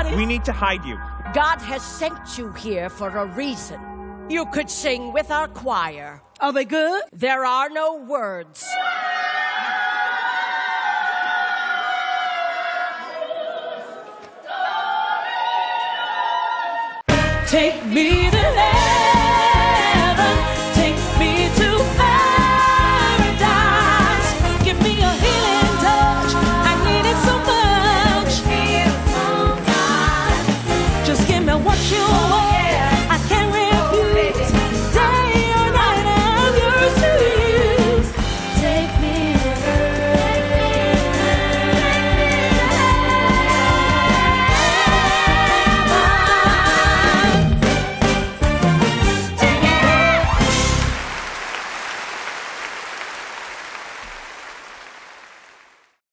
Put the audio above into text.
canu. We need to hide you. God has sent you here for a reason. You could sing with our choir. Are they good? There are no words. Take me